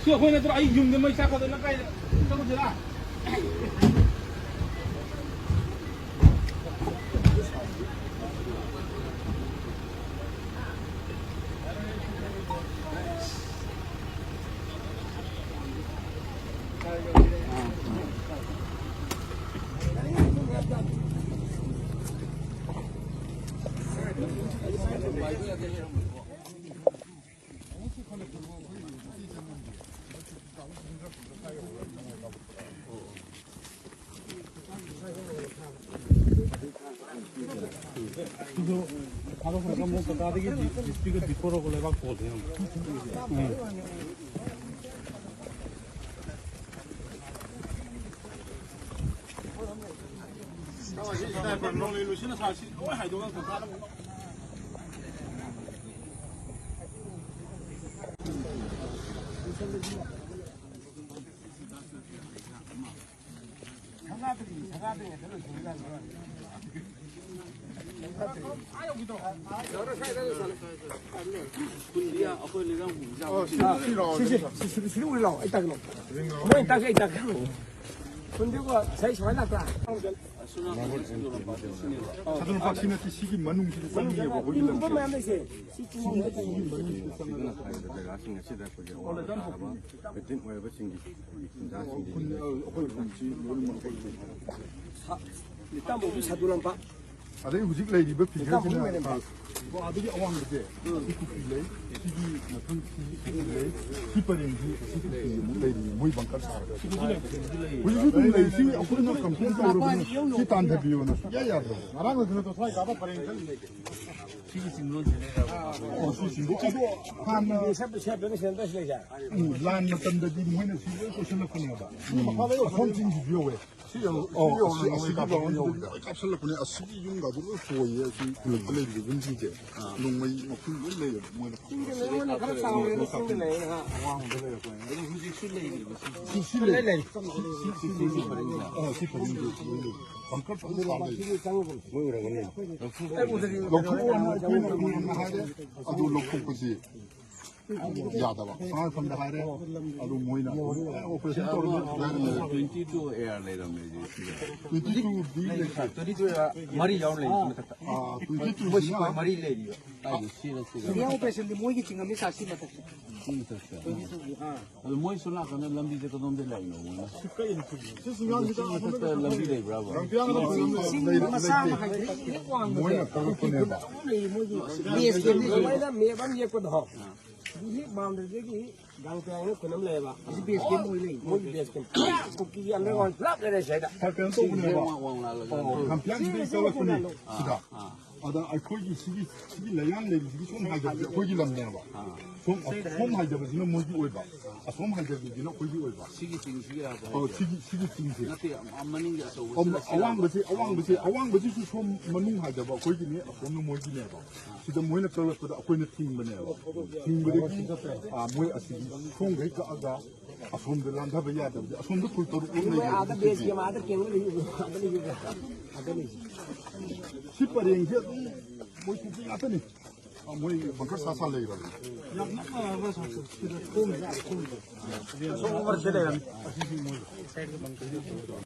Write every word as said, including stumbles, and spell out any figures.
ꯁꯤ ꯑꯩꯈꯣꯏ ꯅꯠꯇ꯭ꯔꯣ? ꯑꯩ ꯌꯨꯝꯗ ꯃꯩ ꯆꯥꯛꯀꯗꯣꯏꯅ ꯀꯥꯏꯗ ꯆꯠꯂꯨꯁꯤꯔꯥ? ꯁꯤꯁꯦ, ꯁꯤ, ꯁꯤ, ꯁꯤꯗ ꯎꯔ ꯂꯥꯛꯑꯣ, ꯑꯩ ꯇꯥꯛꯀꯦ ꯂꯥꯛꯑꯣ꯫ ꯃꯣꯏ ꯇꯥꯛꯀꯦ, ꯑꯩ ꯇꯥꯛꯀꯦ꯫ ꯈꯨꯟꯗꯤꯀꯣ ꯉꯁꯥꯏ ꯁꯨꯃꯥꯏꯅ ꯂꯥꯛꯄ꯭ꯔꯥ? ꯁꯥꯗꯨ ꯂꯝꯄꯥꯛꯁꯤ ꯅꯠꯇꯦ, ꯁꯤꯒꯤ ꯃꯅꯨꯡꯁꯤꯗ ꯆꯪꯉꯦꯕ, ꯑꯩꯈꯣꯏꯒꯤ ꯂꯝꯁꯦ꯫ ꯃꯌꯥꯝ ꯂꯩꯁꯦ꯫ ꯁꯤ ꯆꯤꯡ ꯁꯤꯗꯅ ꯍꯥꯏꯔꯤꯕ ꯖꯒꯥꯁꯤꯡ ꯑꯁꯤꯗ ꯑꯩꯈꯣꯏꯒꯤ ꯑꯋꯥꯡ ꯇꯥꯕ ꯃꯩꯇꯩ ꯑꯣꯏꯔꯕꯁꯤꯡꯒꯤ ꯈꯨꯟꯖꯥꯁꯤꯡꯒꯤ ꯈꯨꯟ, ꯑꯩꯈꯣꯏ ꯈꯨꯟꯁꯤ ꯂꯣꯏꯅꯃꯛ ꯑꯩꯈꯣꯏ ꯈꯨꯟ꯫ ꯁꯥ-, ꯂꯤꯇꯥꯟꯕꯧꯗꯤ ꯁꯥꯗꯨ ꯂꯝꯄꯥꯛ꯫ ꯑꯗꯩ ꯍꯧꯖꯤꯛ ꯂꯩꯔꯤꯕ ꯐꯤꯒꯔꯁꯤꯅ, ꯂꯤꯇꯥꯟꯕꯧ ꯂꯩꯔꯝꯕ꯫ ꯑꯗꯒꯤ ꯑꯋꯥꯡꯕꯁꯦ, ꯎꯝ꯫ ꯁꯤ ꯄꯨꯈ꯭ꯔꯤ ꯂꯩ, ꯁꯤꯒꯤ ꯃꯊꯪ ꯁꯤ ꯄꯨꯈ꯭ꯔꯤ ꯂꯩ, ꯁꯤ ꯄꯔꯦꯡꯁꯤ ꯁꯤ ꯄꯨꯈ꯭ꯔꯤ ꯑꯃꯨꯛ ꯂꯩꯔꯤꯅꯦ, ꯃꯣꯏ ꯕꯪꯀꯔ ꯁꯥꯔꯒ꯫ ꯍꯧꯖꯤꯛꯁꯨ ꯑꯗꯨꯝ ꯂꯩ꯫ ꯁꯤ ꯑꯩꯈꯣꯏꯅ ꯀꯝꯄ꯭ꯂꯦꯟ ꯇꯧꯔꯕꯅꯤ, ꯁꯤ ꯇꯥꯟꯊꯕꯤꯌꯣꯅ ꯁꯨꯡꯌꯥ ꯌꯥꯗ꯭ꯔꯕ꯫ ꯉꯔꯥꯡ ꯅꯠꯇꯅ ꯁ꯭ꯋꯥꯏ ꯀꯥꯕ ꯄꯔꯦꯡ ꯈꯔ ꯂꯩ꯫ ꯁꯤꯒꯤ ꯆꯤꯡꯗꯣꯟꯁꯦ ꯂꯩꯔꯕ? ꯑꯣ, ꯁꯤ ꯆꯤꯡꯗꯣꯟ꯫ ꯑꯗꯣ ꯍꯥꯟꯅ, ꯁꯦꯝꯕ, ꯁꯦꯝꯕ, ꯁꯦꯝꯕ ꯂꯩꯁꯦ꯫ ꯎꯝ, ꯂꯥꯟ ꯃꯇꯝꯗꯗꯤ ꯃꯣꯏꯅ ꯁꯤ ꯂꯣꯏ ꯀꯣꯏꯁꯤꯜꯂꯛꯄꯅꯦꯕ꯫ ꯎꯝ꯫ ꯑꯁꯣꯝ ꯆꯤꯡꯁꯤꯁꯨ ꯌꯧꯋꯦ꯫ ꯁꯤ ꯌꯧ-, ꯑꯣ, ꯁꯤ ꯌꯧꯅ ꯑꯁꯤ, ꯃꯣꯏ ꯑꯁꯤꯒꯤ ꯀꯥꯞꯄꯛꯄ ꯌꯧꯕꯗ ꯌꯧꯕꯗ꯫ ꯂꯣꯏ ꯀꯥꯞꯁꯤꯜꯂꯛꯄꯅꯦ꯫ ꯑꯁꯤꯒꯤ ꯌꯨꯝꯒꯗꯣ ꯂꯣꯏ ꯍꯣꯏꯌꯦ꯫ ꯑꯁꯤ ꯎꯝ꯫ ꯂꯩꯔꯤꯕ ꯌꯨꯝꯁꯤꯡꯁꯦ꯫ ꯑꯥ꯫ ꯅꯣꯡꯃꯩ ꯃꯈꯨꯟ ꯂꯣꯏ ꯂꯩꯌꯦꯕ ꯃꯣꯏꯅ꯫ ꯆꯤꯡꯗ ꯂꯩ, ꯃꯣꯏꯅ ꯈꯔ ꯆꯥꯎꯋꯦ, ꯆꯤꯡꯗ ꯂꯩ꯫ ꯑꯋꯥꯡꯕꯗ ꯂꯩꯔꯛꯄꯅꯦ꯫ ꯑꯗꯨ ꯍꯧꯖꯤꯛꯁꯨ ꯂꯩꯔꯤꯕ ꯁꯤꯁꯦ? ꯁꯤ, ꯁꯤ ꯂꯩ꯫ ꯂꯩ, ꯂꯩ꯫ ꯁꯤ, ꯁꯤ, ꯁꯤ, ꯁꯤ ꯄꯔꯦꯡꯗ꯫ ꯑꯥ, ꯁꯤ ꯄꯔꯦꯡꯗ ꯂꯣꯏ ꯂꯩ꯫ ꯕꯪꯀꯔ ꯐꯖꯅ ꯁꯥ ꯂꯩ꯫ ꯃꯣꯏ ꯑꯣꯏꯔꯝꯒꯅꯤ꯫ ꯂꯧꯊꯣꯛꯑꯣꯅ ꯑꯩꯈꯣꯏꯅ ꯍꯥꯟꯅ ꯍꯥꯏꯔꯦ꯫ ꯑꯗꯨ ꯂꯧꯊꯣꯛꯄꯁꯤ ꯌꯥꯗꯕ ꯁꯉꯥꯏꯐꯝꯗ ꯍꯥꯏꯔꯦ꯫ ꯑꯗꯨ ꯃꯣꯏꯅ ꯑꯣꯄꯔꯦꯁꯟ ꯇꯧꯔꯒ ꯇ꯭ꯋꯦꯟꯇꯤ ꯇꯨ ꯑꯦ ꯑꯥꯔ ꯂꯩꯔꯝꯃꯦ ꯍꯧꯖꯤꯛ꯫ ꯇ꯭ꯋꯦꯟꯇꯤ ꯇꯨ ꯗꯤ ꯂꯩꯇ꯭ꯔꯦ꯫ ꯇ꯭ꯋꯦꯟꯇꯤ ꯇꯨ ꯑꯦ ꯑꯥꯔ ꯃꯔꯤ ꯌꯥꯎꯔ ꯂꯩꯔꯤꯁꯦ ꯃꯊꯛꯇ꯫ ꯇ꯭ꯋꯦꯟꯇꯤ ꯇꯨ ꯃꯣꯏ ꯁꯤꯅ ꯁꯤꯐꯥꯏ ꯃꯔꯤ ꯂꯩꯔꯤꯕ꯫ ꯁꯤꯅ ꯑꯣꯄꯔꯦꯁꯟꯗꯤ ꯃꯣꯏꯒꯤ ꯆꯤꯡꯉꯝꯃꯤ ꯁꯥꯁꯤ ꯃꯊꯛꯇ꯫ ꯑꯗꯨ ꯃꯣꯏ ꯁꯣꯝ ꯅꯥꯀꯟꯗ ꯂꯝꯕꯤꯁꯦ ꯀꯗꯣꯝꯗ ꯂꯥꯛꯏꯅꯣ ꯃꯣꯏꯅ? ꯁꯤ ꯃꯊꯛꯇ ꯂꯝꯕꯤ ꯂꯩꯕ꯭ꯔꯥꯕ? ꯆꯤꯡ ꯃꯆꯥ ꯑꯃ ꯍꯥꯏꯗꯤ ꯍꯦꯛ ꯋꯥꯡꯕꯗ ꯃꯣꯏꯅ ꯀꯛꯂꯛꯄꯅꯦꯕ꯫ ꯕꯦꯁ ꯀꯦꯝ ꯁꯨꯃꯥꯏꯅ ꯃꯦꯞ ꯑꯃ ꯌꯦꯛꯄꯗꯣ꯫ ꯑꯗꯨ ꯍꯦꯛ ꯕꯥꯎꯟꯗꯔꯤꯗꯒꯤ ꯒꯥꯡ ꯇꯌꯥꯡꯅ ꯈꯨꯟ ꯑꯃ ꯂꯩꯌꯦꯕ꯫ ꯁꯤ ꯕꯦꯁ ꯀꯦꯝ ꯑꯣꯏ ꯂꯩ꯫ ꯃꯣꯏꯒꯤ ꯕꯦꯁ ꯀꯦꯝ꯫ ꯀꯨꯀꯤꯒꯤ ꯑꯟꯗꯔꯒ꯭ꯔꯥꯎꯟ ꯄꯨꯂꯞ ꯂꯩꯔꯦ ꯁꯤꯗ꯫ ꯁꯥꯔ, ꯀꯩꯅꯣ ꯇꯧꯕꯅꯦꯕ꯫ ꯋꯥꯡ ꯋꯥꯡ ꯂꯥꯛꯂꯒ ꯑꯣ, ꯂꯝꯕꯤ ꯀꯝꯄ꯭ꯂꯦꯟꯁꯤꯗꯩ ꯆꯠꯂꯛꯄꯅꯦ ꯁꯤꯗ꯫ ꯑꯗ ꯑꯩꯈꯣꯏꯒꯤ ꯁꯤꯒꯤ, ꯁꯤꯒꯤ ꯂꯩꯉꯥꯡ ꯂꯩꯔꯤꯁꯤꯒꯤ ꯁꯣꯝ ꯍꯥꯏꯗꯕꯁꯦ ꯑꯩꯈꯣꯏꯒꯤ ꯂꯝꯅꯦꯕ꯫ ꯁꯣꯝ, ꯁꯣꯝ ꯍꯥꯏꯗꯕꯁꯤꯅ ꯃꯣꯏꯒꯤ ꯑꯣꯏꯕ, ꯑꯁꯣꯝ ꯍꯥꯏꯗꯕꯁꯤꯅ ꯑꯩꯈꯣꯏꯒꯤ ꯑꯣꯏꯕ꯫ ꯁꯤꯒꯤ ꯆꯤꯡꯁꯤꯒꯤ ꯍꯥꯏꯕ ꯑꯣ, ꯍꯥꯏꯁꯦ? ꯁꯤꯒꯤ, ꯁꯤꯒꯤ ꯆꯤꯡꯁꯦ꯫ ꯅꯠꯇꯦ, ꯑꯃ-, ꯃꯅꯤꯡꯒꯤ ꯑꯆꯧꯕꯁꯤꯅ ꯑꯝ-, ꯁꯤꯔꯕ? ꯑꯋꯥꯡꯕꯁꯦ, ꯑꯋꯥꯡꯕꯁꯦ, ꯑꯋꯥꯡꯕꯁꯤꯁꯨ ꯁꯣꯝ ꯃꯅꯨꯡ ꯍꯥꯏꯗꯕ ꯑꯩꯈꯣꯏꯒꯤꯅꯦ, ꯑꯁꯣꯝꯅ ꯃꯣꯏꯒꯤꯅꯦꯕ꯫ ꯁꯤꯗ ꯃꯣꯏꯅ ꯀꯛꯂꯛꯄꯗ ꯑꯩꯈꯣꯏꯅ ꯊꯤꯡꯕꯅꯦꯕ꯫ ꯊꯤꯡꯕꯗꯒꯤ, ꯑꯥ, ꯃꯣꯏ ꯑꯁꯤꯒꯤ ꯁꯣꯝꯈꯩ ꯀꯛꯑꯒ ꯑꯁꯣꯝꯗ ꯂꯥꯟꯊꯕ ꯌꯥꯗꯕꯗꯤ ꯑꯁꯣꯝꯗ ꯐꯨꯜ ꯇꯔꯨꯛ ꯂꯣꯝ ꯂꯩꯔꯦ꯫ ꯑꯥꯗ ꯕꯦꯁ ꯀꯦꯝ ꯑꯥꯗ ꯀꯦꯝ ꯂꯩ-, ꯑꯥꯗ ꯂꯩ-, ꯑꯥꯗ ꯂꯩ꯫ ꯁꯤ ꯄꯔꯦꯡꯁꯦ ꯑꯗꯨꯝ ꯃꯣꯏ ꯀꯨꯀꯤ ꯉꯥꯛꯇꯅꯤ꯫ ꯑꯥ, ꯃꯣꯏ ꯕꯪꯀꯔ ꯁꯥ ꯁꯥ ꯂꯩꯔꯕꯅꯤ꯫ ꯌꯥꯝ ꯅꯛꯅꯔꯒ ꯁꯤꯗ ꯊꯣꯡ, ꯊꯣꯡ꯫ ꯑꯁꯣꯝ ꯑꯣꯚꯔꯁꯦ ꯂꯩꯔꯝꯅꯤ꯫ ꯑꯁꯤꯁꯤ ꯃꯣꯏ꯫